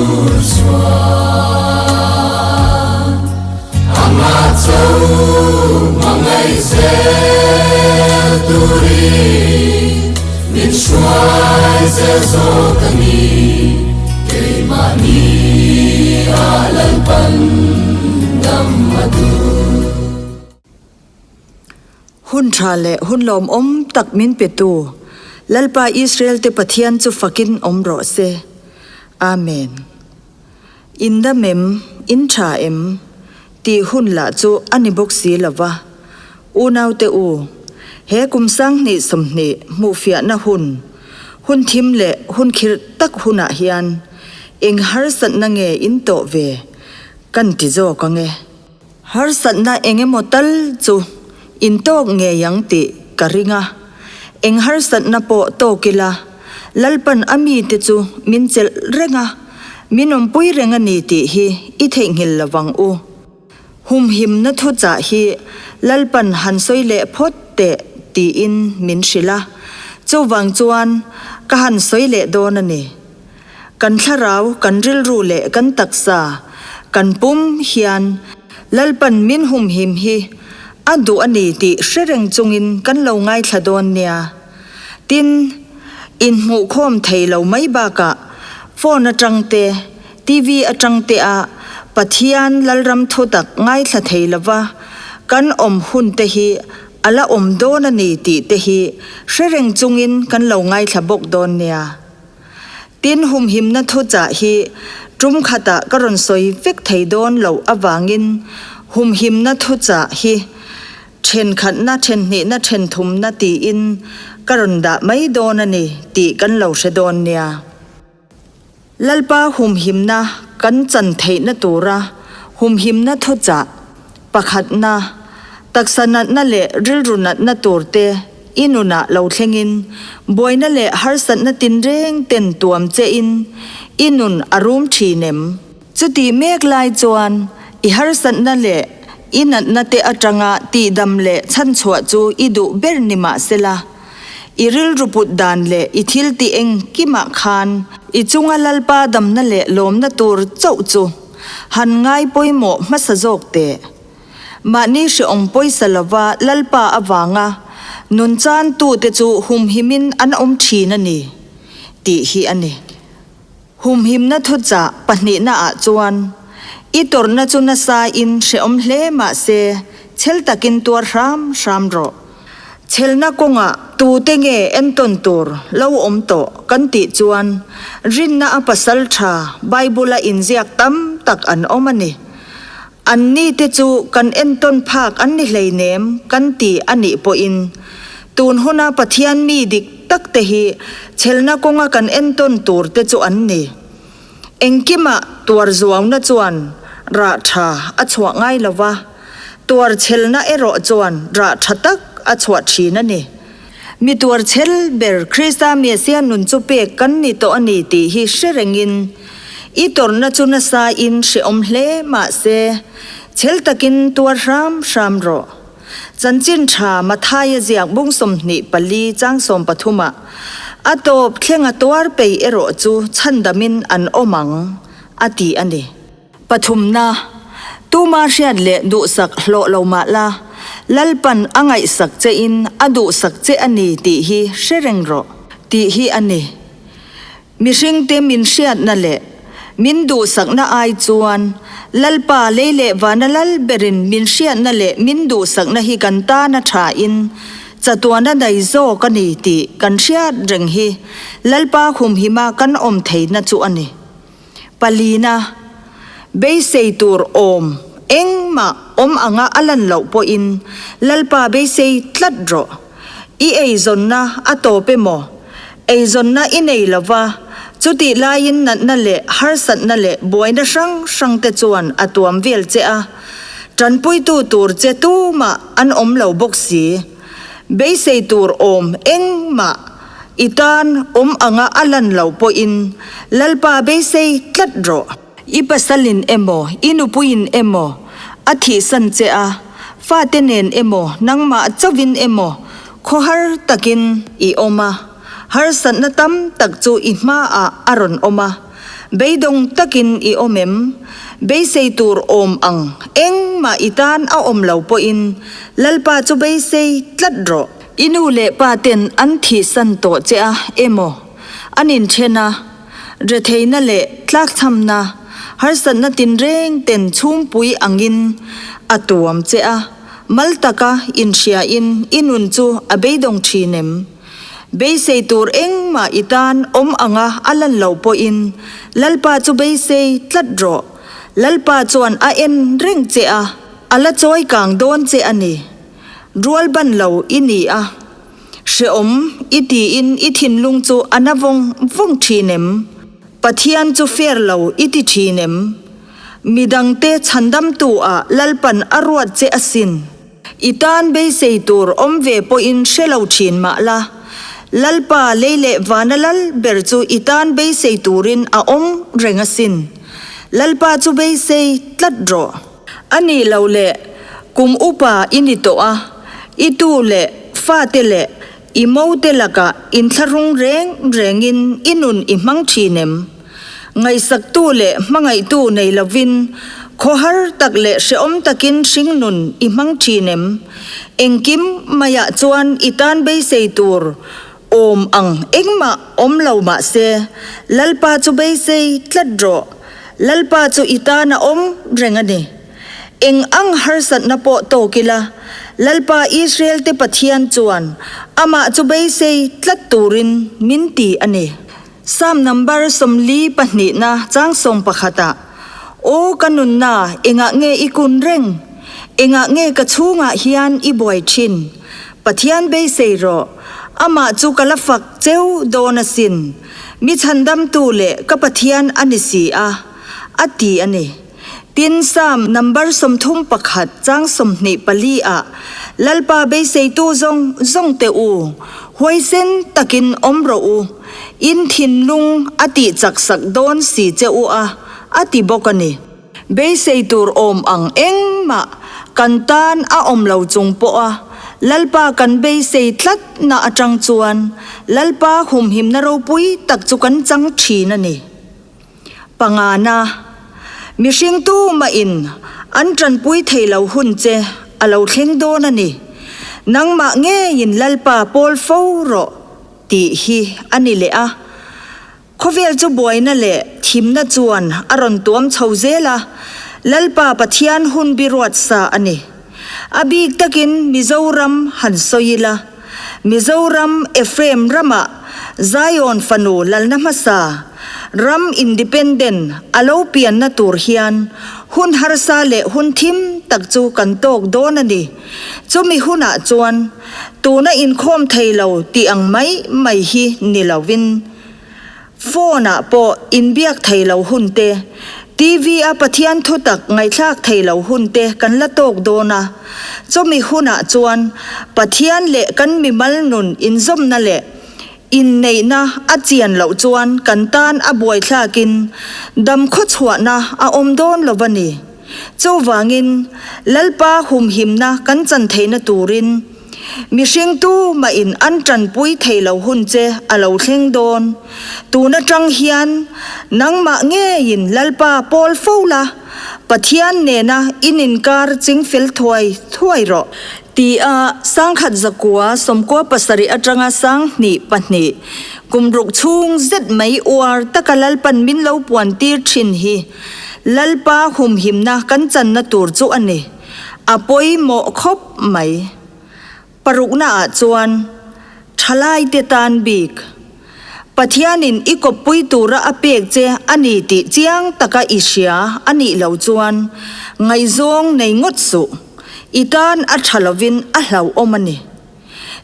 tur chuan amah cho hmangaih zel turin min hruai zel zawk a ni keimahni ah Lalpan dam a duh. Hun tha leh hun lawmawm tak min petu Lalpa Israel-te Pathian chu fakin awm rawh se. Amen. In dam em? In tha em? Tih hun lah chu a ni bawk si lo va. Unaute u, he kum 2020 hmuhfiahna hun, hun thim leh hun khirh tak hunah hian eng harsatna nge in tawh ve kan ti zawk ang e. Harsatna eng emaw tal chu in tawk ngei ang tih ka ring a, eng harsatna pawh tawk ila Lalpan a mite chu min chelh reng a, min awmpui reng a ni tih hi i theihnghilh lo vang u. Humhimna thuchah hi Lalpan han sawi leh phawt teh tiin min hrilh a, chuvang chuan ka han sawi leh dawn a ni. Kan thlarau, kan rilru leh kan taksa, kan pum hian Lalpan min humhim hi a duh a ni tih hre reng chungin kan lo ngaithla dawn nia. Tin, inhmuhkhawm thei lo mai bakah phone atang te, TV atang te a Pathian Lalram thutak ngaithla thei lova kan awm hun te hi a la awm dawn a ni tih te hi hre reng chungin kan lo ngaithla bawk dawn nia. Tin, humhimna thuchah hi tum khatah ka rawn sawi vek thei dawn loh avangin humhimna thuchah hi thenkhatna, thenhnihna, thenthumna tiin ka rawn dah mai dawn a ni tih kan lo hre dawn nia. Lalpa humhimna kan chan theihna tura humhimna thuchah pakhatna, taksa natna leh rilru natna turte i nunah lo thlengin buaina leh harsatna tinreng ten tuam chein i nun a rum thin em? Chutih mek lai chuan i harsatna leh i natna te atanga tihdam leh chhanchhuah chu i duh ber ni mahsela, i rilru put dan leh i thil tih engkimah khan i chunga Lalpa damna leh lawmna tur chauh chu han ngai pawimawh hmasa zawk teh. Mahni hrehawm pawisa lova Lalpa avanga nun chantute chu humhimin an awm thin a ni tih hi a ni. Humhimna thuchah pahnihnaah chuan, I tawrhna chu nasain hrehawm hle mah se, chhel takin tuar hram hram rawh. Chhelna kawngah tute nge entawn tur lo awm tawh kan tih chuan rinna a pasal tha Bible-a inziak tam tak an awm a ni. Anni te chu kan entawn phak an ni hleinem kan ti a nih pawhin tun huna Pathian mi dik tak te hi chhelna kawnga kan entawn tur te chu an ni. Engkimah tuar zuauna chuan rah tha a chhuah ngai lo va, tuar chhelna erawh chuan rah tha tak a chhuah thin a ni. Mi tuar chhel ber Krista Messiah nun chu pek kan ni tawh a ni tih hi hre rengin i tawrhna chu nasa in hrehawm hle mah se chhel takin tuar hram hram rawh. Chanchin tha Mathaia ziak bung 24 chang 13 ah a tawp thlenga tuar pei erawh chu chhandamin an awm ang a ti a ni. Pathumna, Tuma hriat leh duhsak hlawh lo mah la, Lalpan a ngaihsak che in a duhsak che a ni tih hi hre reng rawh tih hi a ni. Mihringte min hriatna leh min duhsakna ai chuan Lalpa lei leh vana lal berin min hriatna leh min duhsakna hi kan tan a tha in chatuana dai zawk a ni tih kan hriat reng hi Lalpa humhima kan awm theihna chu a ni. Palina, Beisei tur awm engmah awm anga a lan loh pawhin Lalpa beisei tlat rawh. I eizawnna a tawp emaw? Eizawnna i nei lo va, chutih laiin natna leh harsatna leh buaina hrang hrang te chuan a tuam vel che a, tanpuitu tur che tumah an awm lo bawk si. Beisei tur awm engmah i tan awm anga a lan loh pawhin Lalpa beisei tlat rawh. I pasalin emaw, i nupuiin emaw a thihsan che a, fate nen emaw, nangmah chauhin emaw khawhar takin i awm a, harsatna tam tak chu i hmaah a rawn awm a. Beidawng takin i awm em? Beisei tur awm ang engmah i tan a awm lo pawhin Lalpa chu beisei tlat rawh. I nu leh pa ten an thihsan tawh che a emaw, an inthen a, retheihna leh tlakchhamna, harsatna tinreng ten chhumpui angin a tuam che a, mal taka inhriain i nun chu a beidawng thin em? Beisei tur engmah i tan awm anga a lan loh pawhin Lalpa chu beisei tlat rawh. Lalpa chuan a en reng che a, a la chawi kang dawn che a ni. Rual ban lo i ni a, hrehawm i tiin i thinlung chu a na vawng vawng thin em? Pathian chu fair lo i ti thin em? Midangte chhandamtu ah Lalpan a ruat che asin. I tan beisei tur awm ve pawhin hre lo thin mah la, Lalpa lei leh vana lal ber chu i tan beisei turin a awm reng asin. Lalpa chu beisei tlat rawh. A nih loh leh kum upa i ni tawh a, i tu leh fate leh i mote lakah inthlahrung reng rengin i nun i hmang thin em? Ngaihsaktu leh hmangaihtu nei lovin khawhar tak leh hrehawm takin hringnun i hmang thin em? Engkim maiah chuan i tan beisei tur awm ang engmah awm lo mah se, Lalpa chu beisei tlat rawh. Lalpa chu i tan a awm reng a ni. Eng ang harsatna pawh tawk ila, Lalpa Israel-te Pathian chuan amah chu beisei tlat turin min ti a ni. Psalm number 40 pahnihna chang sawm pakhatah, Aw ka nunna, engah nge i kun reng? Engah nge ka chhungah hian i buai thin? Pathian beisei rawh, amah chu ka la fak cheu dawn asin. Mi chhandamtu leh ka Pathian a ni si a, a ti a ni. Tin, Psalm number 31 chang 24 ah, Lalpa beiseitu zawng zawng te u, huaisen takin awm rawh u, in thinlung a tih chak sak dawn si che u a, a ti bawk a ni. Beisei tur awm ang engmah kan tan a awm lo chung pawha Lalpa kan beisei tlatna atang chuan Lalpa humhimna ropui tak chu kan chang thin a ni. Pangana, mihring tumahin an tanpui thei lo hun che a lo thleng dawn a ni. Nangmah ngeiin Lalpa pawl fo rawh tih hi a ni leh a. Khawvel chu buaina leh thimna chuan a rawn tuam chho zel a, Lalpa Pathian hun bi ruat sa a ni. A bik takin Mizoram han sawi ila. Mizoram Ephraim ramah Zion fanu lalna hmasa, ram independent a lo pianna tur hian hun harsa leh hun thim tak chu kan tawk dawn a ni. Chumi hunah chuan tuna inkhawm thei lo tih ang mai mai hi ni lovin, Phone ah pawh inbiak thei lo hun te, TV a Pathian thutak ngaihthlak thei lo hun te kan la tawk dawn a. Chawmi hunah chuan Pathian leh kan mimal nun inzawmna leh inneihna a chian loh chuan kan tan a buaithlakin dam khawchhuahna a awm dawn lo va ni. Chuvangin Lalpa humhimna kan chan theihna turin, Mihring tu mahin an tanpui thei lo hun che a lo thleng dawn. Tun atang hian nangmah ngeiin Lalpa pawl fo la, Pathian nena in inkar ching fel thuai thuai rawh. Ti a sangkhat zakua sawmkua pasarih atanga sanghnih pahnih kum ruk chhung zet mai uar taka Lalpan min lo puan tir thin hi Lalpa humhimna kan channa tur chu a ni. A pawimawh khawp mai. Parukna ah chuan thalaite tan bik. Pathianin i kawppui tura a pek che a ni tih chiang taka i hria a nih loh chuan ngaihzawng nei ngawt suh. I tan a tha lovin a hlauhawm a ni.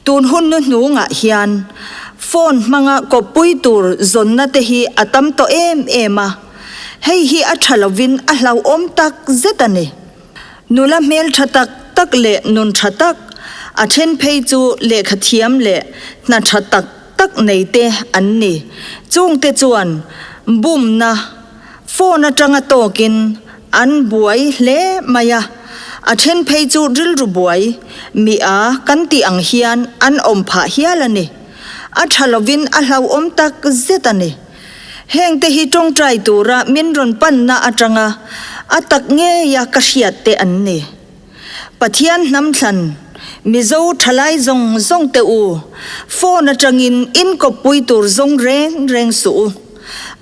Tun hun nu hnungah hian phone hmanga kawppui tur zawnna te hi a tam tawh em em a, hei hi a tha lovin a hlauhawm tak zet a ni. Nula hmel tha tak tak leh nun tha tak, a then phei chu lehkha thiam leh hna tha tak tak nei te an ni. Chungte chuan bumna phone atanga tawkin an buai hle mai a, a then phei chu rilru buai mi a kan tih ang hian an awm phah hial a ni. A tha lovin a hlauhawm tak zet a ni. Hengte hi tawngtai tura min rawn panna atanga a tak ngeia ka hriat te an ni. Pathian hnamthlan, Mizo thalai zawng zawng te u, phone atangin in kawppui tur zawng reng reng suh u.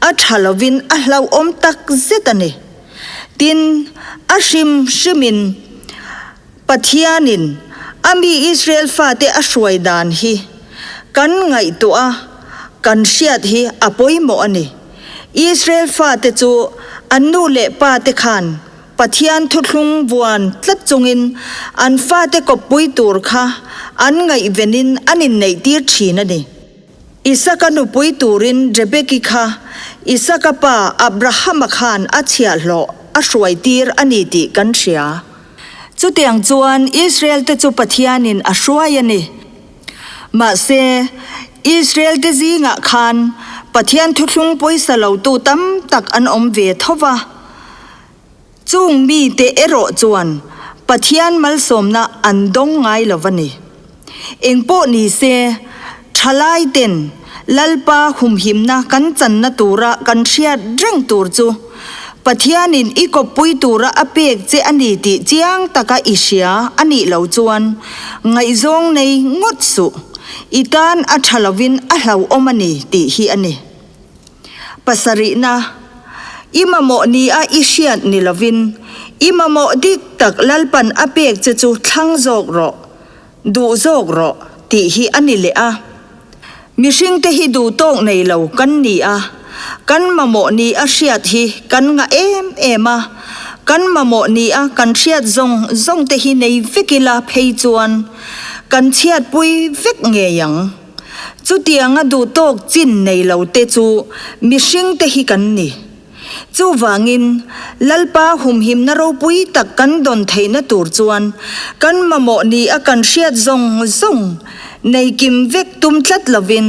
A tha lovin a hlauhawm tak zet a ni. Tin, a hrim hrimin Pathianin a mi Israel fate a hruai dan hi kan ngaihtuah a, kan hriat hi a pawimawh a ni. Israel fate chu an nu leh pate khan Pathian thuthlung vuan tlat chungin an fate kawppui tur kha an ngaihvenin an inneihtir thin a ni. Isaka nupui turin Rebeki kha Isaka pa Abrahama khan a chhiahhlawh a hruaitir a ni tih kan hria. Chutiang chuan Israelte chu Pathianin a hruai a ni. Mahse, Israelte zingah khan Pathian thuthlung pawisa lotu tam tak an awm ve tho va. Chung mite erawh chuan Pathian malsawmna an dawng ngai lo va ni. Engpawh ni se, thalaiten Lalpa humhimna kan channa tura kan hriat reng tur chu Pathianin i kawppui tura a pek che a ni tih chiang taka i hria a nih loh chuan ngaihzawng nei ngawt suh. I tan a tha lovin a hlauhawm a ni tih hi a ni. Pasarihna, I mamawh ni a i hriat ni lovin, i mamawh dik tak Lalpan a pek che chu thlang zawk rawh, duh zawk rawh tih hi a ni leh a. Mihringte hi duh tawk nei lo kan ni a, kan mamawh ni a hriat hi kan ngah em em a, kan mamawh ni a kan hriat zawng zawng te hi nei vek ila phei chuan kan chhiatpui vek ngei ang. Chutianga duhtawk chin nei lo te chu mihring te hi kan ni. Chuvangin, Lalpa humhimna ropui tak kan dawn theihna tur chuan kan mamawh ni a kan hriat zawng zawng nei kim vek tum tlat lovin,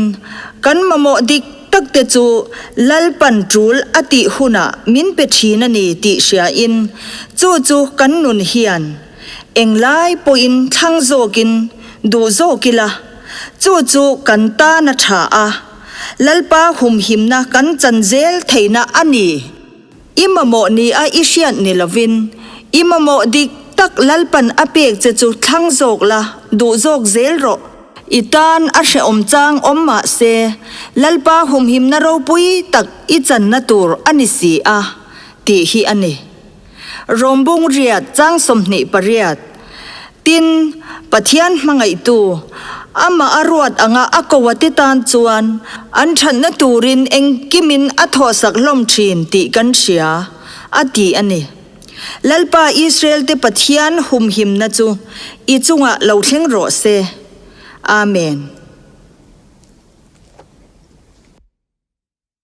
kan mamawh dik tak te chu Lalpan tul a tih hunah min pe thin a ni tih hriain chu chu kan nun hian englai pawhin thlang zawkin duh zawk ila. Chu chu kan tan a tha a, Lalpa humhimna kan chan zel theihna a ni. I mamawh ni a i hriat ni lovin, i mamawh dik tak Lalpan a pek che chu thlang zawk la, duh zawk zel rawh. I tan a hrehawm chang awm mah se, Lalpa humhimna ropui tak i channa tur a ni si a, tih hi a ni. Rawmbung riat chang 28, Tin, Pathian hmangaihtu, amah a ruat anga a ko a ti tan chuan an thatna turin engkimin a thawhsak hlawm thin tih kan hria, a ti a ni. Lalpa Israelte Pathian humhimna chu i chungah lo thleng rawh se. Amen.